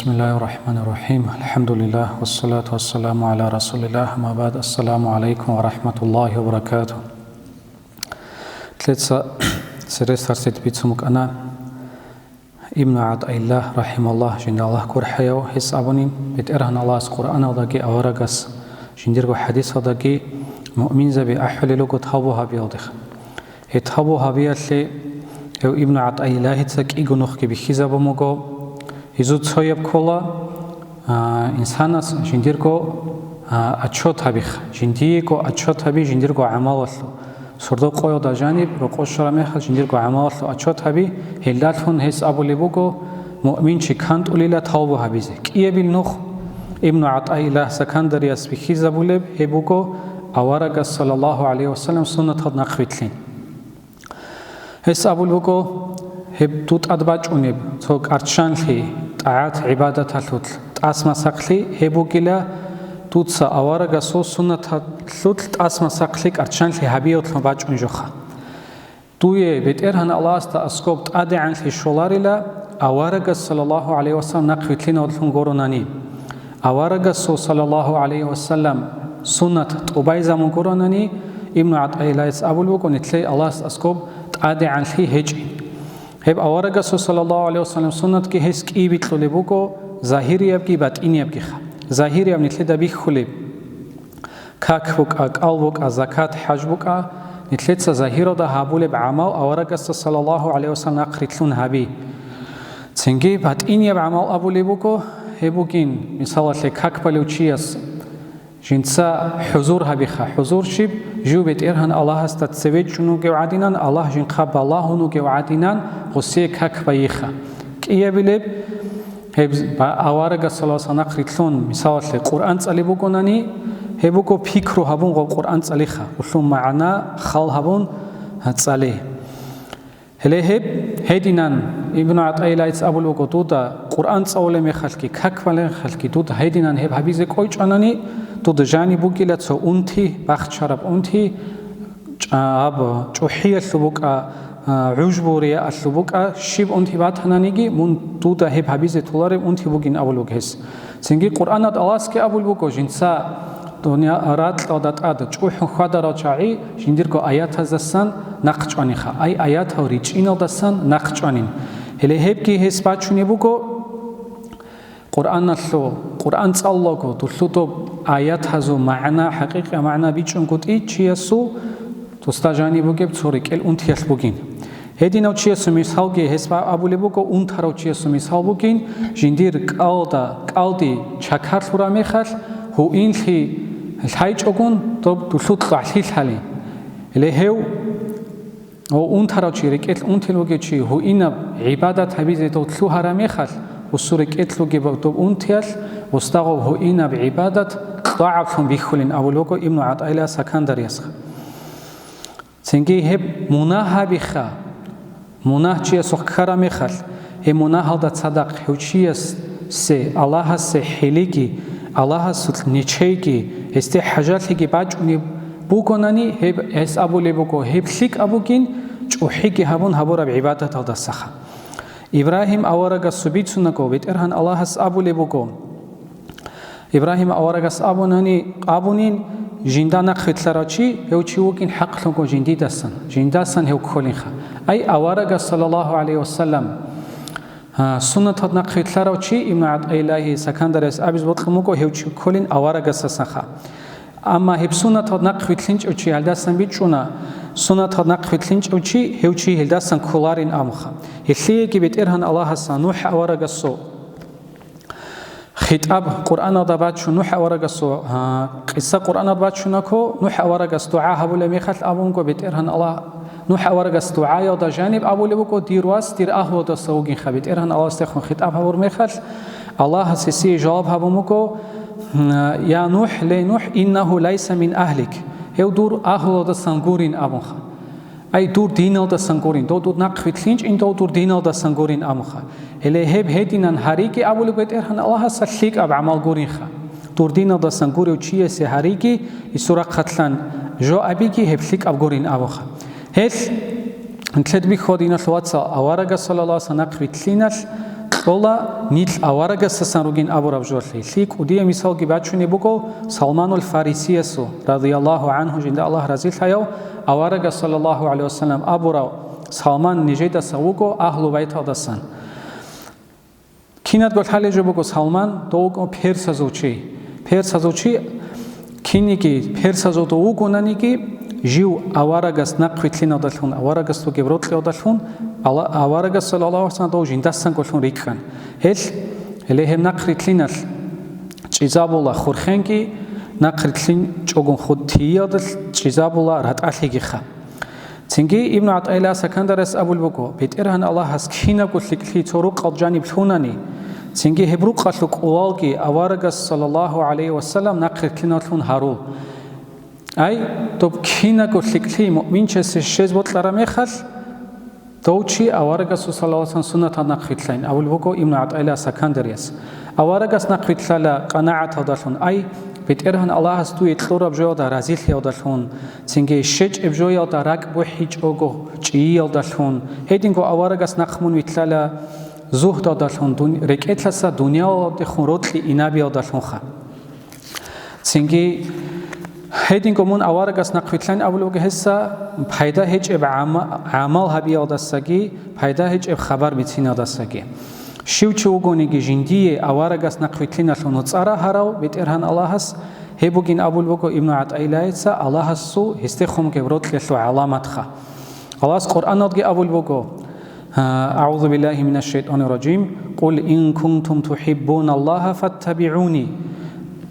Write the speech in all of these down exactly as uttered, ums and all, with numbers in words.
بسم الله الرحمن الرحيم. الحمد لله والصلاة والسلام على رسول الله. أما بعد. السلام عليكم ورحمة الله وبركاته. Лъеца церес тарсет бицун букӀана Ибну ГӀатӀаиллагь, рахималлагь, жинда Аллагь гурхӀаяв, гьес абунин, БетӀергьан Аллагьас Къуръаналдаги аварагас жиндирго хӀадисалдаги муъминзаби ахӀулел руго тавбу гьабиялдеха. Гьеб тавбу гьабиялъе гьев Ибну ГӀатӀаиллагьица кӀиго нухги бихьизабун буго. Гьезул цояб ккола, а, инсанас жиндирго, а, отчет гьабиха, жиндиего отчет гьаби жиндирго гӀамалалъул. Сордо къоялда жаниб рокъов щвараб мехалъ жиндирго гӀамалалъул отчет гьаби, гьелдалъун гьес абулеб буго, муъминчи кантӀулила тавбу гьабизе. КӀиябил нух Ибну ГӀатӀаиллагь Сакандарияс бихьизабулеб гьеб буго, аварагас, саллаллагьу гӀалайгьи вассалам, суннаталда нахъвилълъин. Гьес абулеб буго, гьеб дуда тӀад бачӀунеб цо кӀарччанлъи, тӀагӀат-гӀибадаталъулъ тӀасмасахълъи гьеб бугила, дуца аварагасул суннаталъулъ тӀасмасахълъи кӀарччанлъи гьабиялъун бачӀун жоха. Дуе БетӀергьан Аллагьасда аскӀоб тӀадегӀанлъи щоларила, аварагас, саллаллагьу гӀалайгьи вассалам, нахъвилълъиналъун гуронани. Аварагасул, саллаллагьу гӀалайгьи вассалам, суннат тӀубайзабун гуронани, Ибну ГӀатӀаиллагьас абулеб буго, нилъее Аллагьасда аскӀоб тӀадегӀанлъи гьечӀин. Гьеб аварагасул, саллаллагьу гӀалайгьи вассалам, суннатги гьес кӀиябилъулеб буго, загьириябги батӀиниябгиха. Загьирияб нилъеда бихьулеб: как букӀа, кӀал букӀа, закат, хӀаж букӀа, нилъеца загьиралда гьабулеб гӀамал аварагасда, саллаллагьу гӀалайгьи вассалам, нахърилълъун гьаби. Цинги батӀинияб гӀамал абулеб буго, гьеб бугин, мисалалъе, как балев чияс жинца хӀузур гьабиха, хӀузур щиб, жив БетӀергьан Аллагьасда цеве чӀун вугев гӀадинан, Аллагь жинхъа балагьун вугев гӀадинан, гъосие как байиха. КӀиябилеб, гьеб ба-, аварагас, саллаллагьу гӀалайгьи вассалам, нахърилълъун, мисалалъе, Къуръан цӀали бугонани, гьеб буго пикру гьабун гъоб Къуръан цӀалиха, улъун магӀна хал гьабун цӀали. Гьеле гьеб гьединан, Ибну ГӀатӀаиллагьица абулеб буго, дуда Къуръан цӀалулеб мехалъги, как балеб мехалъги, дуда гьединан гьеб гьабизе кӀочӀонани, дуда жаниб бугила цо унти, бахчараб унти, чӀа-, гьаб чӀухӀиялъул букӀа, а, гӀужбу-рияалъул букӀа, щиб унти батананиги, мун дуда гьеб гьабизе толареб унти бугин абулеб буго гьес. Цинги Къуръаналда Аллагьасги абулеб буго, жинца дунъя ракьалда тӀад чӀухӀун хьвадарал чагӀи жиндирго аятаздасан нахъ чӀваниха, ай аятал ричӀчӀиналдасан нахъ чӀванин. Гьеле гьебги гьес бачунеб буго, Къуръаналъул, Къуръан цӀалулаго, дулъул доб аятазул магӀна, хӀакъикъи магӀна бичӀчӀунгутӀи чиясул, досда жаниб бугеб цо рекӀел унтиялъ бугин. Гьединав чиясул мисалги гьес ба-, абулеб буго, унтарав чиясул мисал бугин, жиндир кӀалда, кӀалди чакар лъураб мехалъ, гьуинлъи лъайчӀогун доб дулъул кьвагӀлъи лъалин. Гьеле гьев, о, унтарав чи, рекӀелъ унтил вугев чи, гьуинаб гӀибадат гьабизе дов лъугьараб мехалъ, гъусул рекӀелъ вугеб доб унтиялъ, гъусдагъуб гьуинаб гӀибадат кьвагӀаблъун бихьулин абулеб буго Ибну ГӀатӀаиллагь Сакандариясха. Цинги гьеб мунагь гьабиха, мунагь чиясухъ ккараб мехалъ, гьеб мунагьалда цадахъ гьев чиясе Аллагьасе хӀилиги, Аллагьасулъ нечейги, гьесде хӀажалъиги бачӀунеб бугонани, гьеб, гьес абулеб буго, гьеб лъикӀаб бугин, чӀухӀиги гьабун гьабураб гӀибадаталдасаха. Ибрагьим аварагасул бицунаго, БетӀергьан Аллагьас абулеб буго, Ибрагьим аварагас абунани, абунин, жинда нахъвилълъарав чи, гьев чи вукӀин хӀакълъунго жиндидасан, жиндасан гьев кколинха. Ай аварагас, саллаллагьу гӀалайгьи вассалам, а, суннаталда нахъвилълъарав чи, Ибну ГӀатӀаиллагьи Сакандарияс абиз бокьун буго, гьев чи кколин аварагасасанха. Амма гьеб суннаталда нахъвилълъинчӀев чи гьелдасан бичӀчӀуна, суннаталда нахъвилълъинчӀев чи, гьев чи гьелдасан кколарин абунха. Гьелъиеги БетӀергьан Аллагьас НухӀ аварагасул хитӀаб Къуръаналда бачун, НухӀ аварагасул, а, къиса Къуръаналда бачунаго, НухӀ аварагас дугӀа гьабулеб мехалъ абунго, БетӀергьан Аллагь, НухӀ аварагас дугӀаялда жаниб абулеб буго, дир вас дир агьлудаса вугинха, БетӀергьан Аллагьасдехун хитӀаб гьабур мехалъ, Аллагьас гьесие жаваб гьабун буго, м, «Я НухӀ, ле НухӀ, иннагьу лайса мин агьлик», гьев дур агьлудасан гурин абунха. Ай, дур диналдасан гурин, дов дур нахъвилълъинчӀин, дов дур диналдасан гурин абунха. Гьеле гьеб гьединан гьариги абулеб БетӀергьан Аллагьаса лъикӀаб гӀамал гуринха. Дур диналдасан гурев чиясе гьариги, исурахъатлъан жо абиги гьеб лъикӀаб гурин абунха. Гьелъ, нилъер бихьула, диналъул вацал, аварагас, саллаллагьу гӀалайгьи вассалам, нахъвилълъиналъ кьола нилъ аварагасдасан ругин абураб жолъи. ЛъикӀ кӀудияб мисалги бачунеб буго Салманул Фарисиясул, радияллагьу гӀанхӀу, жинда Аллагь разилъаяв, аварагас, саллаллагьу гӀалайгьи вассалам, абурав Салман нижедаса вуго агьлу байталдасан. Кинадго лъалеб жо буго Салман, дов вукӀун персазул чи. Персазул чи, кинниги персазул дов вугонаниги, жив аварагас нахъвилълъиналдалъун, аварагас вугеб рокьиялдалъун, Алла-, аварагас, саллаллагьу гӀалайгьи вассалам, дов жиндасанго лъун рикӀкӀан. Гьелъ, гьеле гьеб нахърилълъиналъ чӀезабула хурхенги, нахърилълъинчӀого хутӀиялдалъ чӀезабула ратӀалъигиха. Цинги Ибну ГӀатӀаилла Сакандарияс абулеб буго, БетӀергьан Аллагьас кинабго лъикӀлъи цо рукъалъ жаниб лъунани, цинги гьеб рукъалъул кӀулалги аварагас, саллаллагьу гӀалайгьи вассалам, нахърилълъиналлъун гьарул. Ай, доб кинабго лъикӀлъи муъминчиясе щвез бокьараб мехалъ, дов чи аварагасул, саллаллагьу гӀалайгьи вассалам, суннатал нахърилълъайин, абулеб буго Ибну ГӀатӀаилла Сакандарияс. Аварагас нахърилълъала къанагӀаталдалъун, ай, БетӀергьан Аллагьас дуе кьураб жоялда разилъиялдалъун, цинги щвечӀеб жоялда ракӀ бухӀичӀого чӀиялдалъун, гьединго аварагас нахъ мун вилълъала зугьдалдалъун, дун-, рекӀелъаса дуниялалдехун рокьи инабиялдалъунха. Цинги гьединго мун аварагас нахъ вилълъайин абулеб буго гьесда пайда гьечӀеб гӀама-, гӀамал гьабиялдасаги, пайда гьечӀеб хабар бициналдасаги. Щив чи вугониги жиндие аварагас нахъ вилълъиналъун нуцӀа рагьарав БетӀергьан Аллагьас, гьеб бугин абулеб буго Ибну ГӀатӀаилаица Аллагьасул гьесдехун бугеб рокьиялъул гӀаламатха. Аллагьас Къуръаналдги абулеб буго, а, «АгӀузу биллагьи минаш шайтӀанир ражим, къул ин кунтум тухӀиббуналлагьа фаттабигӀуни».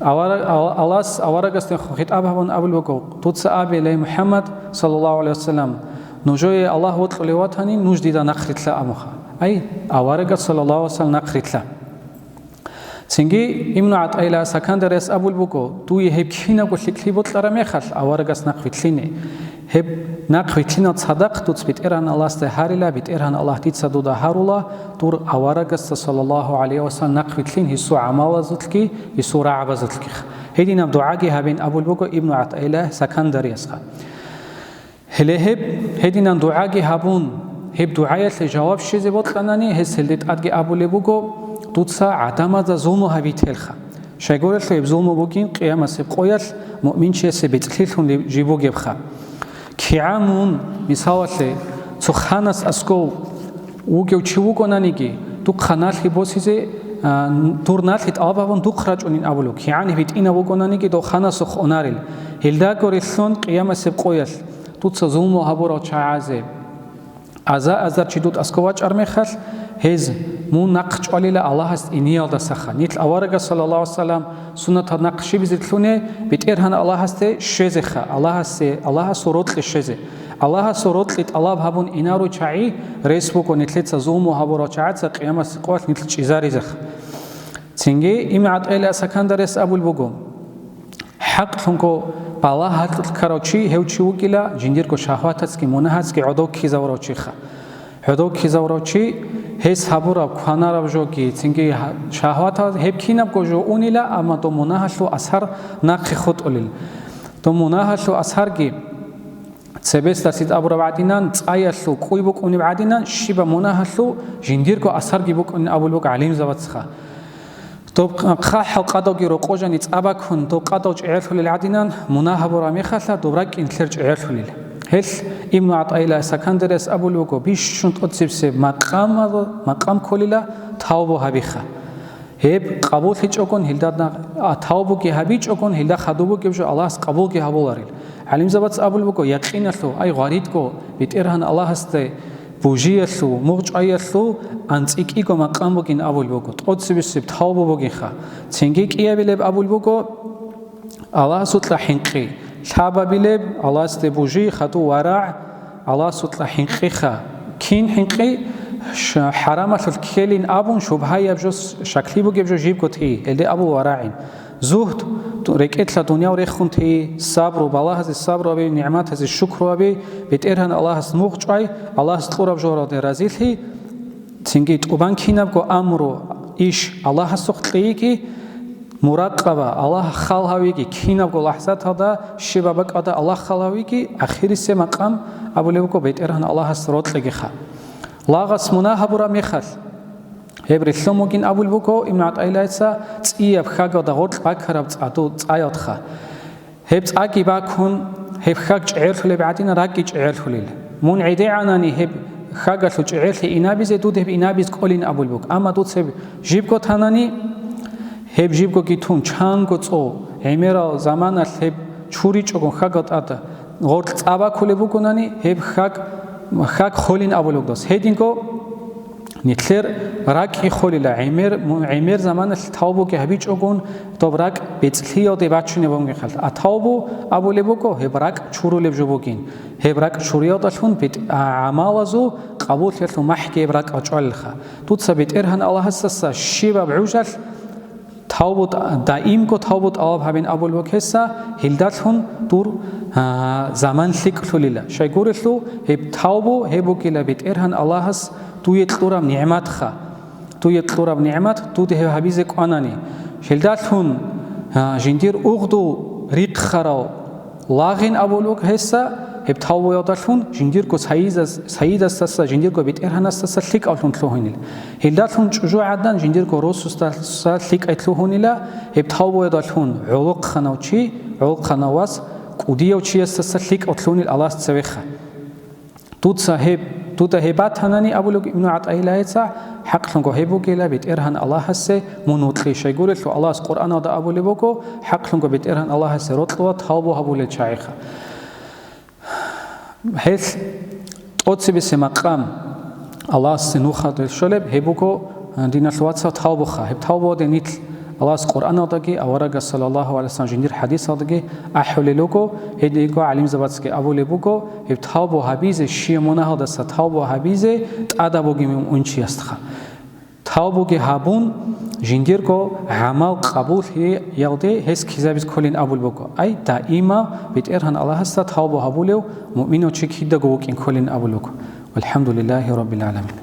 Авара-, Ал-, Аллагьас аварагасде хитӀаб гьабун абулеб буго, дуца абе, ле МухӀаммад, саллаллагьу гӀалайгьи вассалам, нужее Аллагь вокьулев ватани, нуж дида нахърилълъа абунха. Ай, аварагас, саллаллагьу гӀалайгьи вассалам, нахърилълъа. Цинги Ибну ГӀатӀаилла Сакандарияс абулеб буго, дуе гьеб кинабго лъикӀлъи бокьараб мехалъ аварагас нахъ вилълъине. Гьеб нахъ вилълъинал цадахъ дуц БетӀергьан Аллагьасда гьарила, БетӀергьан Аллагь дица дуда гьарула, дур аварагасда, саллаллагьу гӀалайгьи вассалам, нахъ вилълъин гьесул гӀамалазулъги, гьесул рагӀабазулъгихъ. Гьединаб дугӀаги гьабин абулеб буго Ибну ГӀатӀаилла Сакандариясха. Гьеле гьеб, гьединан дугӀаги гьабун, гьеб дугӀаялъе жаваб щвезе бокьанани, гьес гьелде тӀадги абулеб буго, дуца гӀадамазда зулму гьабителха. Щайгурелъул гьеб зулму бугин къиямасеб къоялъ муъминчиясе бецӀлъилъун жиб бугебха. КигӀан мун, мисалалъе, цо ханас асков вугев чи вугонаниги, духъа налъи босизе, а, дур налъи тӀалаб гьабун духъ рачӀунин абулев. КигӀан гьитӀинав вугонаниги, дов ханасухъ унарел. Гьелдаго релълъун къиямасеб къоялъ дуца зулму гьабурал чагӀазе аза-азар чи дуда аскӀов вачӀар мехалъ, гьез мун нахъ чӀвалила Аллагьас иниялдасаха. Нилъ аварагас, саллаллагьу гӀалайгьи вассалам, суннатал нахъ щибизе лъуне, БетӀергьан Аллагьасде щвезеха, Аллагьасе, Аллагьасул рокьи щвезе. Аллагьасул рокьи тӀалаб гьабун инаро чагӀи, рес буго нилъеца зулму гьабурал чагӀаца къиямасеб къоялъ нилъ чӀезаризеха. Цинги Ибну ГӀатӀаилла Сакандарияс абулеб буго, хӀакълъунго балагь гьаркьулъ ккарав чи гьев чи вукӀила, жиндирго шагьватацги мунагьацги гӀодов ккезавурав чиха. ГӀодов ккезавурав чи, гьес гьабураб кванараб жоги, цинги гьа-, шагьватал гьеб кинабго жо унила, амма дов мунагьалъул асар нахъе хутӀулел. Дов мунагьалъул асарги, цебесдалъид абураб гӀадинан, цӀаялъул кӀуй букӀунеб гӀадинан, щибаб мунагьалъул жиндирго асарги букӀунин абулеб буго гӀалимзабацха. Доб хъахӀал къадалги рокъожани цӀа бакун, доб къадал чӀегӀерлъулел гӀадинан, мунагь гьабураб мехалъа доб ракӀ инлъер чӀегӀерлъулел. Гьелъ Ибну ГӀатӀаилла Сакандарияс абулеб буго, бищун тӀоцебесеб макъамал-, макъам кколила тавбу гьабиха. Гьеб къабуллъичӀогун, гьелда на-, а, тавбуги гьабичӀогун, гьелда хадуб бугеб жо Аллагьас къабулги гьабуларел. ГӀалимзабац абулеб буго, якъиналъув, ай, гъваридго, БетӀергьан Аллагьасде бужиялъул, мугъчӀваялъул анцӀила кӀиго макъам бугин абулеб буго, тӀоцебесеб тавбу бугинха. Цинги кӀиабилеб абулеб буго, Аллагьасукьа хӀинкъи, лъабабилеб, Аллагьасде бужи, хадув варагӀ, Аллагьасукьа хӀинкъиха. Кин хӀинкъи? Ш-, хӀарамалъулъ ккелин абун, шубгьаяб жо, с-, шаклъи бугеб жо жибго тей, гьелде абул варагӀин. Зугьд, ду-, рекӀелъа дуниял рехун тей, сабру, балагьазе сабру гьаби, нигӀматазе шукру гьаби, БетӀергьан Аллагьас мугъчӀвай, Аллагьас кьураб жоралде разилъи, цинги тӀубан кинабго амру, иш Аллагьасухъ кьейги, муракъаба, Аллагь хал гьавиги, кинабго лахӀзаталда, щибаб бакӀалда Аллагь хал гьавиги, ахирисе макъам абулеб буго БетӀергьан Аллагьас рокьигиха. Лагъас мунагь гьабураб мехалъ, Гьеб релълъун бугин абулеб буго Ибн ГӀатӀаилайица цӀияб хьагада гъоркь бакараб цӀаду-, цӀаялдха. Гьеб цӀаги бакун, гьеб хьаг чӀегӀерлъулеб гӀадина, ракӀги чӀегӀерлъулел. Мун гӀедегӀанани гьеб хьагалъул чӀегӀерлъи инабизе, дуд гьеб инабиз кӀолин абулеб буго. Амма дуц гьеб жибго танани, гьеб жибгоги тун, чанго цӀо, гӀемерал заманалъ гьеб чуричӀого хьагал тӀад гъоркь цӀа бакулеб бугонани, гьеб хьаг, хьаг холин абулеб буго дос. Гьединго нилъер ракӀги холила, гӀемер, гӀемер заманалъ тавбуги гьабичӀогун, доб ракӀ бецӀлъиялде бачунеб бугеб мехалъ. А тавбу абулеб буго, гьеб ракӀ чурулеб жо бугин. Гьеб ракӀ чуриялдалъун бетӀ-, а, гӀамалазул къабуллъиялъул махӀги гьеб ракӀ чӀвалелха. Дуца БетӀергьан Аллагьасдаса щибаб гӀужалъ тавбу тӀа-, даимго тавбу тӀалаб гьабин абулеб буго гьесда, гьелдалъун дур, а, заман лъикӀлъулила. Щайгурелъул гьеб тавбу гьеб бугила БетӀергьан Аллагьас дуе кьураб нигӀматха, дуе кьураб нигӀмат дуде гьеб гьабизе кӀванани. Гьелдалъун, а, жиндир угъдул рихъарал лагъин абулеб буго гьесда, гьеб тавбуялдалъун жиндирго сайидас-, сайидасдаса, жиндирго БетӀергьанасдаса лъикӀавлъун лъугьунел. Гьелдалъун чӀужугӀадан жиндирго росасдаса лъикӀай лъугьунила, гьеб тавбуялдалъун гӀолохъанав чи, гӀолохъанав вас кӀудияв чиясдаса лъикӀав лъугьунел Аллагьас цевеха. Дуца гьеб, дуда гьеб батанани, абулеб Ибну ГӀатӀаилайица, хӀакълъунго гьеб бугила БетӀергьан Аллагьасе мун вокьи. Щайгурелъул Аллагьас Къуръаналда абулеб буго, хӀакълъунго БетӀергьан Аллагьасе рокьула тавбу гьабулел чагӀиха. Гьелъ тӀоцебесеб макъам Аллагьасде нухалде щолеб, гьеб буго, а, диналъул вацал, тавбуха. Гьеб тавбуялде нилъ Аллагьас Къуръаналдаги аварагас, саллаллагьу гӀалайгьи вассалам, жиндир хӀадисалдаги ахӀулел руго, гьединго гӀалимзабацаги абулеб буго, гьеб тавбу гьабизе, щиб мунагьалдаса тавбу гьабизе тӀадаб бугеб мун чиясдха. Тавбуги гьабун, жиндирго гӀамал къабуллъиялде гьес ккезабиз кколин абулеб буго. Ай, даима БетӀергьан Аллагьасда тавбу гьабулев муъминав чи кидаго вукӀин кколин абулеб буго. ВалхӀамдулиллагьи раббил гӀаламин.